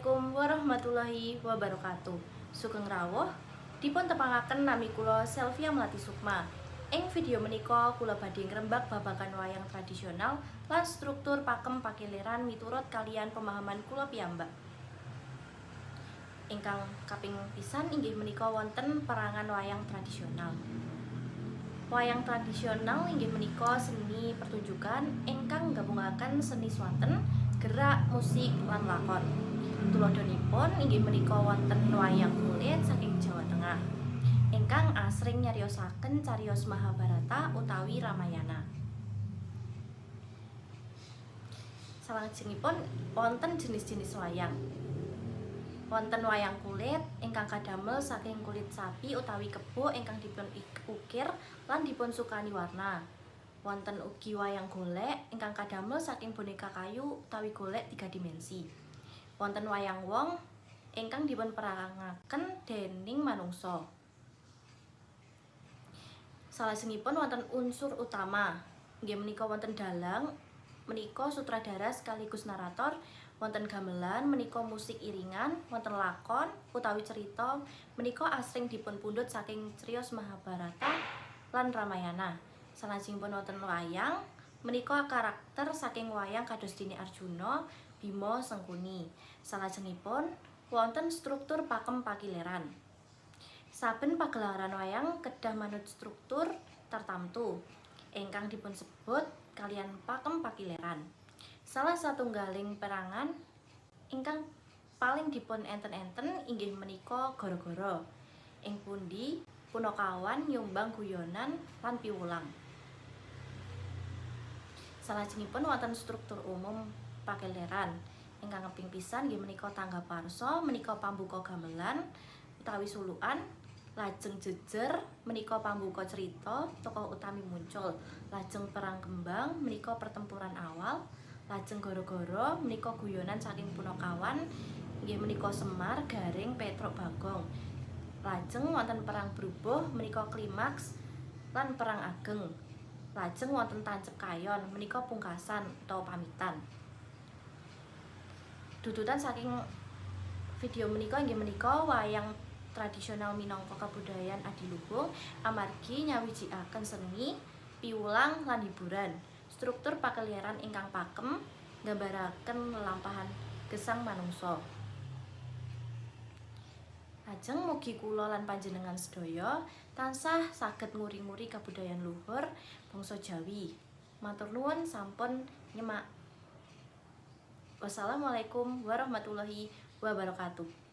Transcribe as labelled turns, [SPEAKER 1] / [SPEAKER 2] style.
[SPEAKER 1] Assalamualaikum warahmatullahi wabarakatuh. Sugeng rawuh, dipun tepangaken nami kula Selvia Melati Sukma. Ing video menika kula badhe ngrembak babagan wayang tradisional lan struktur pakem pakeliran miturut kaliyan pemahaman kula piyambak. Ingkang kaping pisan inggih menika wonten perangan wayang tradisional. Wayang tradisional inggih menika seni pertunjukan ingkang nggabungaken seni swanten, gerak, musik, lan lakon. Tuladhanipun inggih menika wonten wayang kulit saking Jawa Tengah ingkang asring nyariosaken cariyos Mahabharata utawi Ramayana. Salajengipun wonten jenis-jenis wayang. Wonten wayang kulit ingkang kadamel saking kulit sapi utawi kebo ingkang dipun ukir lan dipun sukani warna. Wonten ugi wayang golek ingkang kadamel saking boneka kayu utawi golek tiga dimensi. Wonten wayang wong ingkang dipun perangaken dening manungsa. Salajengipun wonten unsur utama. Inggih menika wonten dalang, menika sutradara sekaligus narator, wonten gamelan menika musik iringan, wonten lakon utawi cerita menika asring dipun pundhut saking cariyos Mahabharata lan Ramayana. Salajengipun wonten wayang menika karakter saking wayang kados dene Arjuna, Bima, Sengkuni. Salajengipun wonten struktur pakem pakileran. Saben pagelaran wayang kedah manut struktur tartamtu ingkang dipunsebut kaliyan pakem pakileran. Salah satunggaling perangan ingkang paling dipun enten-enten inggih menika gara-gara, ing pundi punakawan nyumbang guyonan lan piwulang. Salajengipun wonten struktur umum pakeliran. Ingkang kaping pisan inggih menika tangga warsa, menika pambuka gamelan utawi sulukan, lajeng jejer menika pambuka cerita, tokoh utami muncul, lajeng perang kembang menika pertempuran awal, lajeng gara-gara menika guyonan saking punakawan inggih menika Semar, Gareng, Petruk, Bagong. Lajeng wonten perang brubuh menika klimaks lan perang ageng. Lajeng wonten tancep kayon menika pungkasan utawa pamitan. Dudutan saking video menika inggih menika wayang tradisional minangka kabudayan adiluhung amargi nyawijikaken seni, piwulang lan hiburan. Struktur pakeliran ingkang pakem nggambaraken lelampahan gesang manungsa. Lajeng mugi kula lan panjenengan sedaya tansah saged nguri-nguri kabudayan luhur bangsa Jawi. Matur nuwun sampun nyemak. Wassalamualaikum warahmatullahi wabarakatuh.